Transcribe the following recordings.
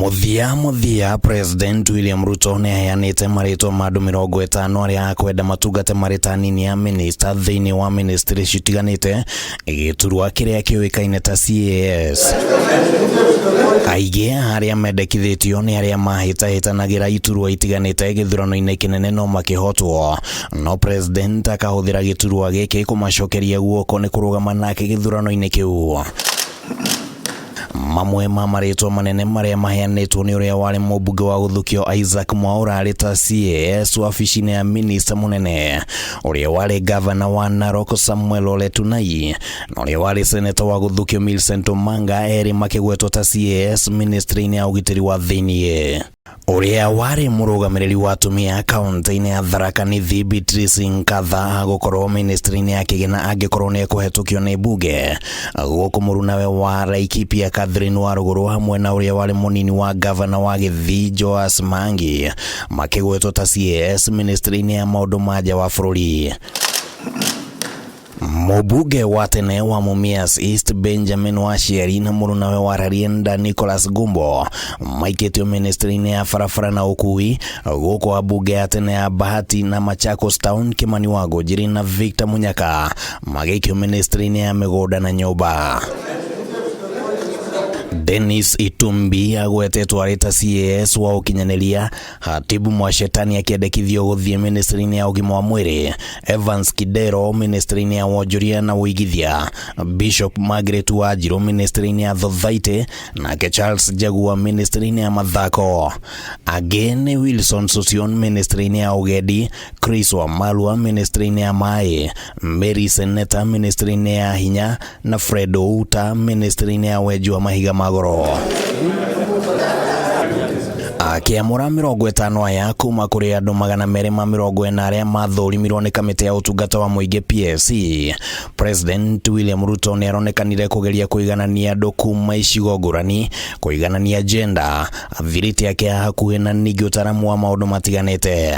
Mũthia mũthia, President William Ruto nĩ aheanĩte marĩtwa ma andũ 50 arĩa akwenda matungate marĩ ta anini a minista thĩinĩ wa ministry citiganĩte gĩturwa kĩrĩa kĩũĩkaine ta CAS. Aingĩ a arĩa mendekithĩtio nĩ arĩa mahĩtahĩtanagĩra iturwa itiganĩte gĩthurano-inĩ kĩnene no makĩhotwo, no President akahũthĩra gĩturwa gĩkĩ kũmacokeria guoko nĩ kũrũgama nake gĩthurano-inĩ kĩu. Mamwe ma marĩtwa manene marĩa maheanĩtwo nĩ ũrĩa warĩ mũmbunge wa gũthukio Isaac Mwaura arĩ ta CAS wabici-inĩ ya minista mũnene, ũrĩa warĩ gavana wa Narok Samuel Ole Tunai na ũrĩa warĩ seneta wa gũthukio Millicent Omanga, erĩ makĩgwetwo ta CAS ministry-inĩ ya ũgitĩri wa thĩinĩ. Ũrĩa warĩ mũrũgamĩrĩri wa atumia kaunti-inĩ ya Tharaka Nithi Beatrice Nkatha agũkorwo ministry-inĩ ya kĩgĩna angĩkorwo nĩ ekũhetũkio nĩ mbunge. Gũkũ mũrunawe wa Laikipia Catherine Warũgũrũ hamwe na ũrĩa warĩ mũnini wa gavana wa Gĩthii Joas Mangi makĩgwetwo ta CAS ministry-inĩ ya maũndũ ma nja wa bũrũri. Mũmbunge wa tene wa Mumias East Benjamin Waciari na mũrunawe wa Rarienda Nicholas Gumbo maikĩtio ministry-inĩ ya barabara na ũkui, gũkũ ambunge ya tene ya Bahati na Machakos Town Kimani Wangũnjiri na Victor Munyaka magĩikio ministry-inĩ ya mĩgũnda na nyũmba. Dennis Itumbi agwetetwo arĩ ta CAS wa ũkinyanĩria Hatibu Mwashetani akĩendekithio gũthiĩ ministry-inĩ ya ũgima wa mwĩrĩ, Evans Kidero ministry-inĩ ya wonjoria na ũigithia, Bishop Margaret Wanjiru ministry-inĩ ya thothaitĩ, nake Charles Njagua ministry-inĩ ya mathako. Angĩ nĩ Wilson Sossion ministry-inĩ ya ũgendi, Chris Wamalwa ministry-inĩ ya maĩ, Mary Seneta ministry-inĩ ya hinya na Fred Outa ministry-inĩ ya wenji wa mahiga ma goro. Akĩamũra 50 aya kuma kũrĩ andũ 240 arĩa mathũrimirwo nĩ kamĩtĩ ya ũtungata wa mũingĩ PSC, President William Ruto nĩ aronekanire kũgeria kũiganania andũ kuma icigo ngũrani, kũiganania gender, athiriti ake a hakuhĩ na ningĩ ũtaramu wa maũndũ matiganĩte.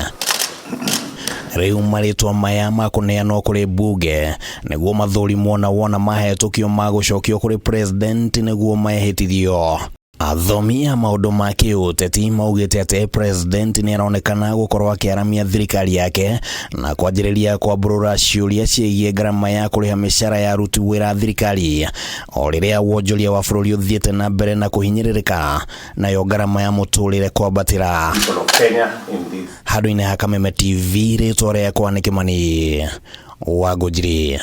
Rĩu marĩtwa maya makũneanwo kũrĩ mbunge nĩguo mathũrimwo na wona mahetũkio magũcokio kũrĩ president nĩguo mehĩtithio. Athomi a maũndũ ma kĩũteti maugĩte atĩ president nĩ aronekana gũkorwo akĩaramia thirikari yake na kwanjĩrĩria kwambũrũra ciũria ciĩgiĩ ngarama ya kũrĩha mĩcara ya aruti wĩra a thirikari o rĩrĩa wonjoria wa bũrũri ũthiĩte na mbere na kũhinyĩrĩrĩka nayo ngarama ya mũtũrĩre kwambatĩra. People of Kenya in this. Handũ-inĩ ha Kameme TV, rĩtwa rĩakwa nĩ Kĩmani Wangũnjiri.